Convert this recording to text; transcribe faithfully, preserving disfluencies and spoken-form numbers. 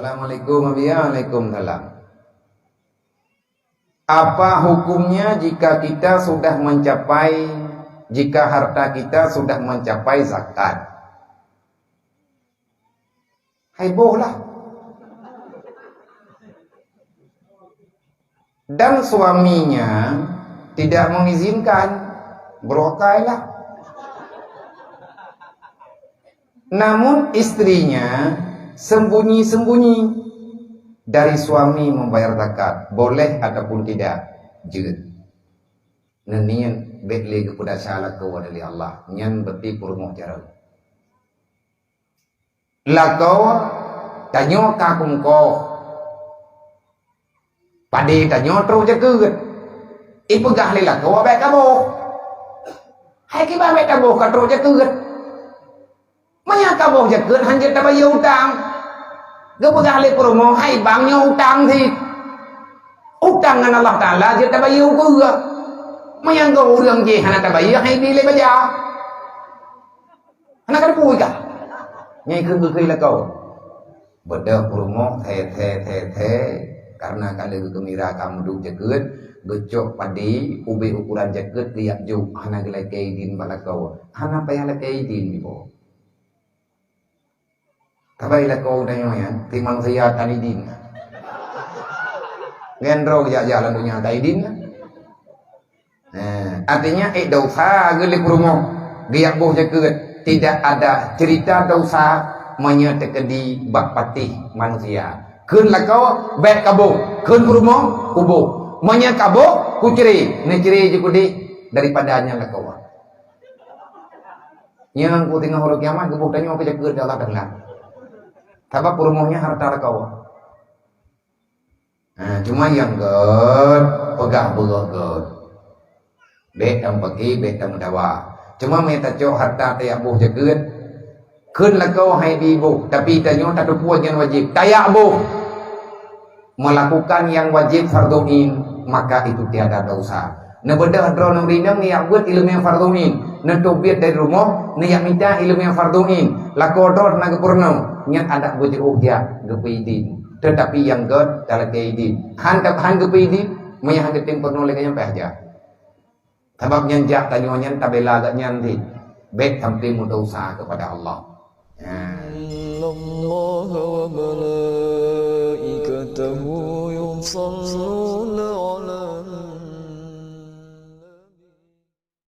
Assalamualaikum, Abi. Waalaikumsalam. Apa hukumnya jika kita sudah mencapai, jika harta kita sudah mencapai zakat? Hai boh lah. Dan suaminya tidak mengizinkan, berokai lah. Namun istrinya sembunyi-sembunyi dari suami membayar zakat, boleh ataupun tidak? Jeuet. Neungieng bèk lé geupeudasya lakoe dari Allah, nyan berarti peurumoh jaroe. Lakoe tanyoe ka kungkoh. Padé tanyoe trok jakeuet. Ipeugah lé lakoe bèk kaboh. Hai kiban bèk taboh ka trok jakeuet. Meunyoe kaboh jakeuet hanjeuet tabayeue utang. Geupeugah lé peurumoh hai bang nyoe utang cit. Utang ngon Allah Taala jeuet tabayeue ukeue. Meunyoe goh ureueng jih hana tabayeue hai bi lé baja. Hana ka teupeu kah? Nyang keu geukheun lakoe. Beudôh peurumoh thèe-thèe thèe-thèe, kareuna ka lheueh geukheun mira ka meuduek jakeuet, geucok padé ubé ukuran jakeuet geujak jok, hana geulakèe idin bak lakoe. Hana payah lakèe idin, Ibu. Tabai lakoe tanyoe nyan, ti manusia tan idin. Ngendro geujak-jak lam donya tan idin. Eh, artinya, eh, dosa geuh lé peurumoh, geujak boh jakeuet. Tidak ada cerita dosa meunyoe teukeudi bak patéh manusia. Kheun lakoe, bèk kaboh. Kheun peurumoh, kuboh. Meunyoe kaboh, kucré. Neucré jikudeh daripada nyan lakoe. Nyang ku teungoh uroe kiamat geuboh tanyoe keu jakeuet di Allah Taala. Sabab peurumoh nyan harta lakoe. Ha, cuma nyang gèt, peugah beurôh gèt. Bèk tameupaké, bèk tameudawa. Cuma meunyo tacok harta tajak boh jakeuet, kheun lakoe hai bi boh, tapi tanyoe tateupeue nyan wajéb. Tajak boh. Melakukan yang wajib fardhu ain, maka itu tiada dosa. Neubeudôh droeneuh rinong neujak beuet ileumèe fardhu ain, neuteubiet dari rumoh neujak mita ileumèe fardhu ain, lakoe droe na geupeurunoe, nyan adak beujiôh jak geupeuidin. Teutapi nyang gèt talakèe idin. Han, han geupeuidin, meunyo han geutem peurunoe lé gobnyan payah jak. Sabab nyan jak tanyoe nyan tabela gobnyan cit. Bèk sampai meudosa keupada Allah. Ha. إن الله وملائكته يصلون